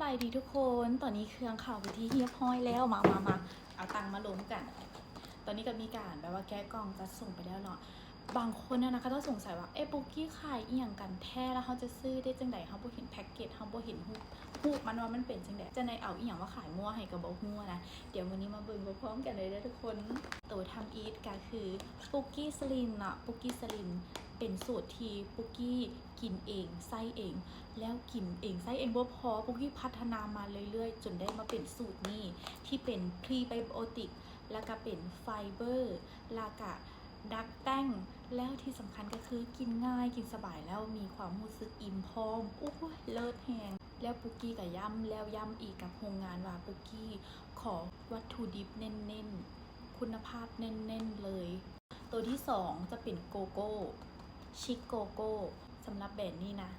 ສະບາຍດີທຸກຄົນ ຕອນນີ້ເຄື່ອງເຂົ້າເປັນທີ່ຮຽບຮ້ອຍແລ້ວ ມາ ມາ ມາ ເອົາຕັ່ງມາລົງກັນ. ຕອນນີ້ກໍມີການແບບວ່າແກະກ່ອງຈັດສົ່ງໄປແລ້ວເນາະ. ບາງຄົນນະ ເຂົາເຈົ້າສົງໄສວ່າ ເອະ ປຸກກີ້ຂາຍອີ່ຫຍັງກັນແທ້ ແລ້ວເຮົາຈະຊື້ໄດ້ຈັ່ງໃດ ເຮົາບໍ່ເຫັນແພັກເກັດ ເຮົາບໍ່ເຫັນຮູບ ຮູບມັນວ່າມັນເປັນຈັ່ງໃດ ຈະໄດ້ເອົາອີ່ຫຍັງມາຂາຍມົ້ວໃຫ້ກໍບໍ່ຮູ້ນະ. ດຽວມື້ນີ້ມາເບິ່ງພ້ອມໆກັນເລີຍເດີທຸກຄົນ. ໂຕທຳອິດກໍຄືປຸກກີ້ສະລິນເນາະ ປຸກກີ້ສະລິນ ເປັນສູດທີ່ປຸກກີ້ກິນເອງ ໃຊ້ເອງ ແລ້ວກິນເອງໃຊ້ເອງບໍ່ພໍ ປຸກກີ້ພັດທະນາມາເລື້ອຍໆ ຈົນໄດ້ມາເປັນສູດນີ້ ທີ່ເປັນພຣີໄບໂອຕິກ ແລ້ວກະເປັນໄຟເບີ ແລ້ວກະດັກແປ້ງ ແລ້ວທີ່ສຳຄັນກໍຄືກິນງ່າຍ ກິນສະບາຍ ແລ້ວມີຄວາມຮູ້ສຶກອີ່ມພ້ອມ. ໂອ້ຍ ເລີດແຮງ. ແລ້ວປຸກກີ້ກະຢ້ຳແລ້ວຢ້ຳອີກກັບໂຮງງານວ່າ ປຸກກີ້ຂໍວັດຖຸດິບເນັ້ນໆ ຄຸນນະພາບເນັ້ນໆເລີຍ. ໂຕທີສອງຈະເປັນໂກໂກ້ ຊິກໂກໂກ້. ສຳລັບແບຣນນີ້ນະ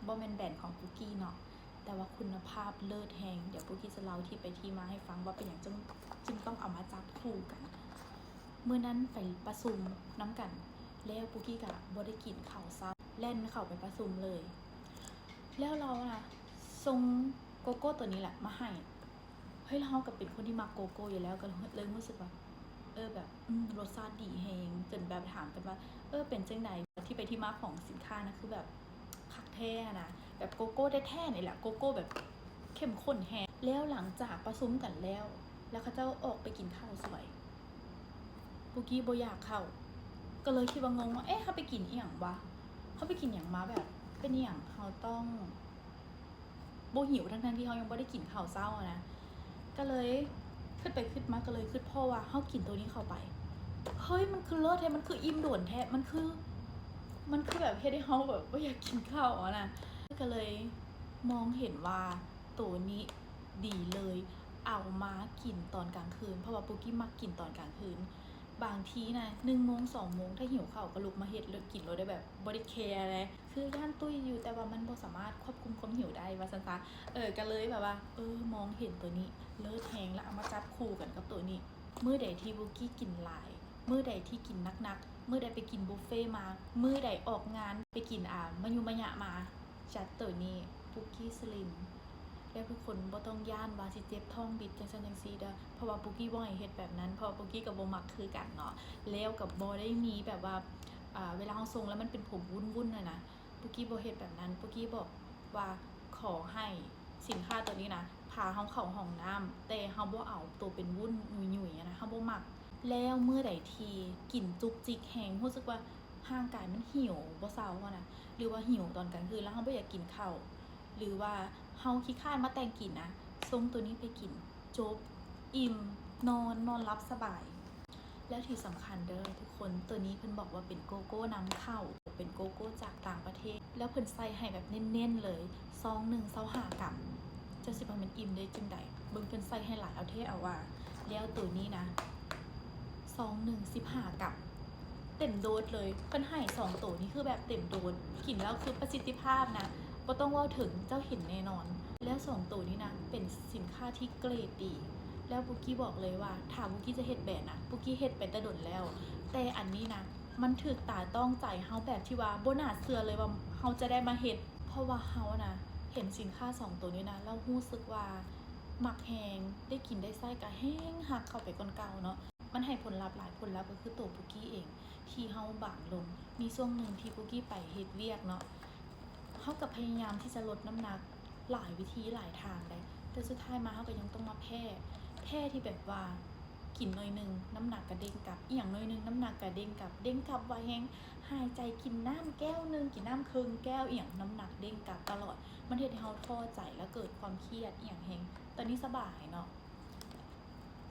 ບໍ່ແມ່ນແບຣນຂອງປຸກກີ້ເນາະ ແຕ່ວ່າຄຸນນະພາບເລີດແຮງ. ດຽວປຸກກີ້ຈະເລົ່າທີ່ໄປທີ່ມາໃຫ້ຟັງວ່າເປັນຫຍັງຈຶ່ງ ຈຶ່ງຕ້ອງເອົາມາຈັບຄູ່ກັນ. ມື້ນັ້ນໄປປະຊຸມນຳກັນ ແລ້ວປຸກກີ້ກະບໍ່ໄດ້ກິນເຂົ້າເຊົ້າ ແລ່ນເຂົ້າໄປປະຊຸມເລີຍ. ແລ້ວລາວນະ ສົ່ງໂກໂກ້ໂຕນີ້ແຫຼະມາໃຫ້. ເຮີ້ຍ ແລ້ວເຮົາກໍເປັນຄົນທີ່ມັກໂກໂກ້ຢູ່ແລ້ວ ກໍເລີຍຮູ້ສຶກວ່າ ເອີ ແບບ ອືມ ລົດຊາດດີແຮງ ຈົນແບບຖາມກັນວ່າ ເອີ ເປັນຈັ່ງໃດ? ທີ່ໄປທີ່ມາຂອງສິນຄ້ານະ ຄືແບບຄັກແທ້ນະ ແບບໂກໂກ້ແທ້ໆນີ້ແຫຼະ ໂກໂກ້ແບບເຂັ້ມຂຸ້ນແຮງ. ແລ້ວຫຼັງຈາກປະຊຸມກັນແລ້ວ ແລ້ວເຂົາເຈົ້າອອກໄປກິນເຂົ້າສວຍ ປຸກກີ້ບໍ່ຢາກເຂົ້າ ກໍເລີຍຄິດວ່າງົງວ່າ ເອະ ເຮົາໄປກິນອີ່ຫຍັງວະ? ເຮົາໄປກິນຫຍັງມາ? ແບບເປັນອີ່ຫຍັງ ເຮົາຕ້ອງ ບໍ່ຫິວ ທັງໆທີ່ເຮົາຍັງບໍ່ໄດ້ກິນເຂົ້າເຊົ້ານະ. ກໍເລີຍຄິດໄປຄິດມາ ກໍເລີຍຄິດພໍ້ວ່າເຮົາກິນໂຕນີ້ເຂົ້າໄປ ເຮີ້ຍ ມັນຄືເລີດແທ້ ມັນຄືອີ່ມດົນແທ້ ມັນຄື ມັນຄືແບບເຮັດໃຫ້ເຮົາແບບບໍ່ຢາກກິນເຂົ້າຫັ້ນນະ. ກໍເລີຍມອງເຫັນວ່າໂຕນີ້ດີເລີຍ ເອົາມາກິນຕອນກາງຄືນ ເພາະວ່າປຸກກີ້ມັກກິນຕອນກາງຄືນ. ບາງທີນະ ໜຶ່ງໂມງ ສອງໂມງ ຖ້າຫິວເຂົ້າກໍລຸກມາເຮັດ ແລ້ວກິນໂລດໄດ້ ແບບບໍ່ໄດ້ແຄເລີຍ. ຄືຢ້ານຕຸ້ຍຢູ່ ແຕ່ວ່າມັນບໍ່ສາມາດຄວບຄຸມຄວາມຫິວໄດ້ວ່າຊັ້ນຊະ. ເອີ ກໍເລີຍແບບວ່າ ເອີ ມອງເຫັນໂຕນີ້ເລີດແຮງ ແລ້ວເອົາມາຈັບຄູ່ກັນກັບໂຕນີ້. ມື້ໃດທີ່ປຸກກີ້ກິນຫຼາຍ ມື້ໃດທີ່ກິນໜັກໆ ມື້ໃດໄປກິນບຸບເຟມາ ມື້ໃດອອກງານໄປກິນ ອາ ມະຍຸມະຍະມາ ຈັດໂຕນີ້ ປຸກກີ້ສະລິມ ແລ້ວທຸກຄົນບໍ່ຕ້ອງຢ້ານວ່າຊິເຈັບທ້ອງບິດຈັ່ງຊັ້ນຈັ່ງຊີ້ເດີ ເພາະວ່າປຸກກີ້ບໍ່ໃຫ້ເຮັດແບບນັ້ນ ເພາະວ່າປຸກກີ້ກໍບໍ່ມັກຄືກັນເນາະ. ແລ້ວກໍບໍ່ໄດ້ມີແບບວ່າ ອາ ເວລາເຮົາຊົງແລ້ວມັນເປັນຜົມວຸ້ນໆຫັ້ນນະ ປຸກກີ້ບໍ່ເຮັດແບບນັ້ນ. ປຸກກີ້ບອກວ່າ ຂໍໃຫ້ສິນຄ້າໂຕນີ້ນະ ພາເຮົາເຂົ້າຫ້ອງນ້ຳ ແຕ່ເຮົາບໍ່ເອົາໂຕເປັນວຸ້ນຫຍຸ້ຍໆຫັ້ນນະ ເຮົາບໍ່ມັກ. ແລ້ວມື້ໃດທີ່ກິນຈຸກຈິກແຮງ ຮູ້ສຶກວ່າຮ່າງກາຍມັນຫິວບໍ່ເຊົາຫັ້ນນະ ຫຼືວ່າຫິວຕອນກາງຄືນ ແລ້ວເຮົາບໍ່ຢາກກິນເຂົ້າ ຫຼືວ່າເຮົາຂີ້ຄ້ານມາແຕ່ງກິນນະ ສົ່ງໂຕນີ້ໄປກິນ ຈົບ ອີ່ມ ນອນ ນອນຫຼັບສະບາຍ. ແລ້ວທີ່ສຳຄັນເດີທຸກຄົນ ໂຕນີ້ເພິ່ນບອກວ່າເປັນໂກໂກ້ນຳເຂົ້າ ເປັນໂກໂກ້ຈາກຕ່າງປະເທດ ແລ້ວເພິ່ນໃສ່ໃຫ້ແບບເນັ້ນໆເລີຍ ຊອງໜຶ່ງ ຊາວຫ້າກຳ ເຈົ້າຊິວ່າມັນອີ່ມໄດ້ຈັ່ງໃດ? ເບິ່ງເພິ່ນໃສ່ໃຫ້ຫຼາຍເອົາແທ້ເອົາວ່າ. ແລ້ວໂຕນີ້ນະ ຊອງໜຶ່ງ ສິບຫ້າກຳ ເຕັມໂດສເລີຍ. ເພິ່ນໃຫ້ສອງໂຕນີ້ຄືແບບເຕັມໂດສ ກິນແລ້ວຄືປະສິດທິພາບນະ ບໍ່ຕ້ອງເວົ້າເຖິງ ເຈົ້າເຫັນແນ່ນອນ. ແລ້ວສອງໂຕນີ້ນະ ເປັນສິນຄ້າທີ່ເກຣດດີ ແລ້ວປຸກກີ້ບອກເລີຍວ່າ ຖ້າປຸກກີ້ຈະເຮັດແບຣນນະ ປຸກກີ້ເຮັດໄປແຕ່ດົນແລ້ວ ແຕ່ອັນນີ້ນະ ມັນຖືກຕາຕ້ອງໃຈເຮົາແບບທີ່ວ່າບໍ່ໜ້າເຊື່ອເລີຍວ່າເຮົາຈະໄດ້ມາເຮັດ ເພາະວ່າເຮົານະ ເຫັນສິນຄ້າສອງໂຕນີ້ນະ ແລ້ວຮູ້ສຶກວ່າມັກແຮງ ໄດ້ກິນໄດ້ໃຊ້ກະແຮງຮັກເຂົ້າໄປກ່ອນເກົ່າເນາະ. ມັນໃຫ້ຜົນລັບຫຼາຍ ຜົນລັບກໍຄືໂຕປຸກກີ້ເອງ ທີ່ເຮົາບາງລົງ. ມີຊ່ວງໜຶ່ງທີ່ປຸກກີ້ໄປເຮັດວຽກເນາະ ເຮົາກໍພະຍາຍາມທີ່ຈະລົດນ້ຳໜັກຫຼາຍວິທີຫຼາຍທາງໃດ໋ ແຕ່ສຸດທ້າຍມາເຮົາກໍຍັງຕ້ອງມາແພ້ ແພ້ທີ່ແບບວ່າ ກິນໜ້ອຍໜຶ່ງ ນ້ຳໜັກກະເດ້ງກັບ ອີ່ຫຍັງໜ້ອຍໜຶ່ງ ນ້ຳໜັກກະເດ້ງກັບ ເດ້ງກັບໄວແຮງ. ຫາຍໃຈກິນນ້ຳແກ້ວໜຶ່ງ ກິນນ້ຳເຄິ່ງແກ້ວ ອີ່ຫຍັງ ນ້ຳໜັກເດ້ງກັບຕະຫຼອດ. ມັນເຮັດໃຫ້ເຮົາທໍ້ໃຈ ແລະ ເກີດຄວາມຄຽດອີ່ຫຍັງແຮງ. ຕອນນີ້ສະບາຍເນາະ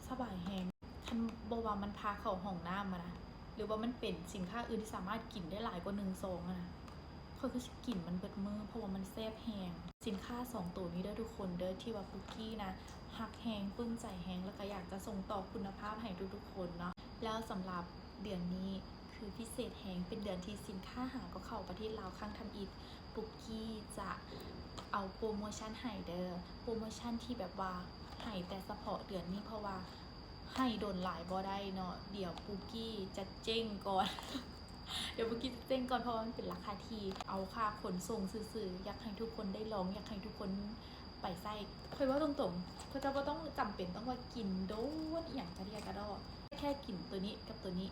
ສະບາຍແຮງ. ຄັນບໍ່ວ່າມັນພາເຂົ້າຫ້ອງນ້ຳຫັ້ນນະ ຫຼືວ່າມັນເປັນສິນຄ້າອື່ນທີ່ສາມາດກິນໄດ້ຫຼາຍກວ່າໜຶ່ງຊອງຫັ້ນນະ ຂ້ອຍຄືຊິກິນມັນເບິດມື້ ເພາະວ່າມັນແຊບແຮງ. ສິນຄ້າສອງໂຕນີ້ເດີທຸກຄົນເດີ ທີ່ວ່າປຸກກີ້ນະ ຮັກແຮງ ປຶ້ມໃຈແຮງ ແລ້ວກໍຢາກຈະສົ່ງຕໍ່ຄຸນນະພາບໃຫ້ທຸກໆຄົນເນາະ. ແລ້ວສຳລັບເດືອນນີ້ຄືພິເສດແຮງ ເປັນເດືອນທີ່ສິນຄ້າຫາກໍເຂົ້າປະເທດລາວຄັ້ງທຳອິດ ປຸກກີ້ຈະເອົາໂປຣໂມຊັນໃຫ້ເດີ ໂປຣໂມຊັນທີ່ແບບວ່າໃຫ້ແຕ່ສະເພາະເດືອນນີ້ ເພາະວ່າໃຫ້ດົນຫຼາຍບໍ່ໄດ້ເນາະ ດຽວປຸກກີ້ຈະເຈັ້ງກ່ອນ ດຽວປຸກກີ້ຈະເຈັ້ງກ່ອນ ເພາະວ່າມັນເປັນລາຄາທີ່ເອົາຄ່າຂົນສົ່ງຊື່ໆ. ຢາກໃຫ້ທຸກຄົນໄດ້ລອງ ຢາກໃຫ້ທຸກຄົນ ໄປໃຊ້. ຂ້ອຍເວົ້າຕົງໆ ເຂົາເຈົ້າບໍ່ຕ້ອງຈຳເປັນຕ້ອງວ່າກິນໂດນອີ່ຫຍັງກະເດຍກະດໍ້ ແຄ່ກິນໂຕນີ້ກັບໂຕນີ້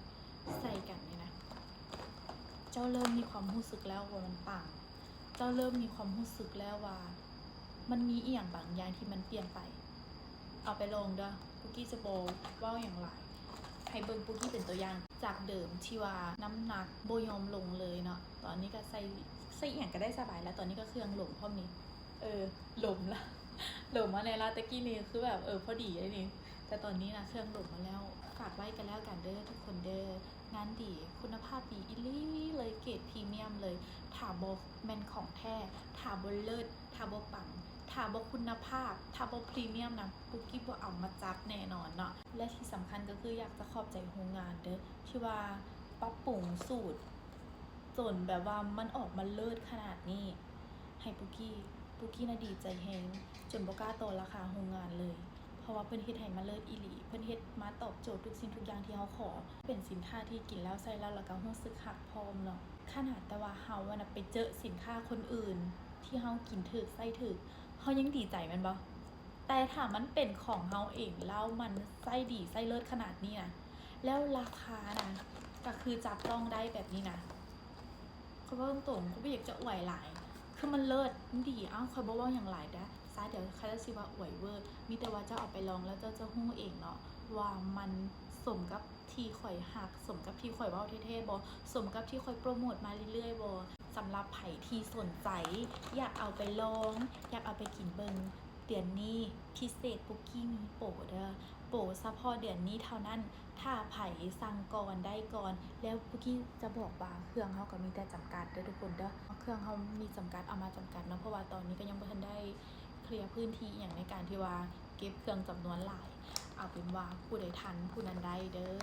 ໃສ່ກັນນີ້ນະ ເຈົ້າເລີ່ມມີຄວາມຮູ້ສຶກແລ້ວວ່າມັນຕ່າງ. ເຈົ້າເລີ່ມມີຄວາມຮູ້ສຶກແລ້ວວ່າມັນມີອີ່ຫຍັງບາງຢ່າງທີ່ມັນປ່ຽນໄປ. ເອົາໄປລອງເດີ້. ປຸກກີ້ຈະບໍ່ເວົ້າຫຍັງຫຼາຍ ໃຫ້ເບິ່ງປຸກກີ້ເປັນຕົວຢ່າງ. ຈາກເດີມທີ່ວ່ານ້ຳໜັກບໍ່ຍອມລົງເລີຍເນາະ ຕອນນີ້ກໍໃສ່ ໃສ່ອີ່ຫຍັງກໍໄດ້ສະບາຍແລ້ວ. ຕອນນີ້ກໍເຄື່ອງຫຼົມພ້ອມນີ້ ເອີ ຫຼົມລະ ຫຼົມມາແນ່ລະ. ແຕ່ກີ້ນີ້ຄືແບບ ເອີ ພໍດີເລີຍນີ້ ແຕ່ຕອນນີ້ນະເຄື່ອງຫຼົມມາແລ້ວ. ຝາກໄວ້ກໍແລ້ວກັນເດີ້ທຸກຄົນເດີ້ ງານດີ ຄຸນນະພາບດີອີ່ຫຼີເລີຍ ເກຣດພຣີມຽມເລີຍ. ຖ້າບໍ່ແມ່ນຂອງແທ້ ຖ້າບໍ່ເລີດ ຖ້າບໍ່ປັງ ຖ້າບໍ່ຄຸນນະພາບ ຖ້າບໍ່ພຣີມຽມນະ ປຸກກີ້ບໍ່ເອົາມາຈັບແນ່ນອນເນາະ. ແລະທີ່ສຳຄັນກໍຄືຢາກຈະຂອບໃຈໂຮງງານເດີ້ ທີ່ວ່າປັບປຸງສູດ ຈົນແບບວ່າມັນອອກມາເລີດຂະໜາດນີ້ໃຫ້ປຸກກີ້. ປຸກກີ້ນະດີໃຈແຮງ ຈົນບໍ່ກ້າຕໍ່ລາຄາໂຮງງານເລີຍ ເພາະວ່າເພິ່ນເຮັດໃຫ້ມັນເລີດອີ່ຫຼີ. ເພິ່ນເຮັດມາຕອບໂຈດທຸກສິ່ງທຸກຢ່າງທີ່ເຮົາຂໍ. ເປັນສິນຄ້າທີ່ກິນແລ້ວໃຊ້ແລ້ວ ແລ້ວກໍຮູ້ສຶກຮັກພ້ອມເນາະ. ຂະໜາດແຕ່ວ່າເຮົາຫັ້ນນະໄປເຈິສິນຄ້າຄົນອື່ນທີ່ເຮົາກິນຖືກໃຊ້ຖືກ ເຮົາຍັງດີໃຈແມ່ນບໍ່? ແຕ່ຖ້າມັນເປັນຂອງເຮົາເອງ ແລ້ວມັນໃຊ້ດີໃຊ້ເລີດຂະໜາດນີ້ນະ ແລ້ວລາຄານະ ກໍຄືຈັບຕ້ອງໄດ້ແບບນີ້ນະ ຂ້ອຍເວົ້າຕົງໆ ຂ້ອຍບໍ່ຢາກຈະອວຍຫຼາຍ ຄືມັນເລີດ ມັນດີ. ອ້າວ ຂ້ອຍບໍ່ເວົ້າຫຍັງຫຼາຍເດີ້ຊາ ດຽວເຂົາເຈົ້າຊິວ່າອວຍເວີ. ມີແຕ່ວ່າເຈົ້າເອົາໄປລອງແລ້ວເຈົ້າຈະຮູ້ເອງເນາະ ວ່າມັນສົມກັບທີ່ຂ້ອຍຮັກ ສົມກັບທີ່ຂ້ອຍເວົ້າແທ້ໆບໍ່ ສົມກັບທີ່ຂ້ອຍໂປຣໂມດມາເລື້ອຍໆບໍ່. ສຳລັບໃຜທີ່ສົນໃຈຢາກເອົາໄປລອງ ຢາກເອົາໄປກິນເບິ່ງ ເດືອນນີ້ພິເສດ ປຸກກີ້ມີໂປເດີ້ ໂປສະເພາະເດືອນນີ້ເທົ່ານັ້ນ. ຖ້າໃຜສັ່ງກ່ອນໄດ້ກ່ອນ ແລ້ວປຸກກີ້ຈະບອກວ່າເຄື່ອງເຮົາກໍມີແຕ່ຈຳກັດເດີ້ທຸກຄົນເດີ້ ເຄື່ອງເຮົາມີຈຳກັດ ເອົາມາຈຳກັດເນາະ ເພາະວ່າຕອນນີ້ກໍຍັງບໍ່ທັນໄດ້ເຄລຍພື້ນທີ່ອີ່ຫຍັງໃນການທີ່ວ່າເກັບເຄື່ອງຈຳນວນຫຼາຍ. ເອົາເປັນວ່າຜູ້ໃດທັນຜູ້ນັ້ນໄດ້ເດີ້.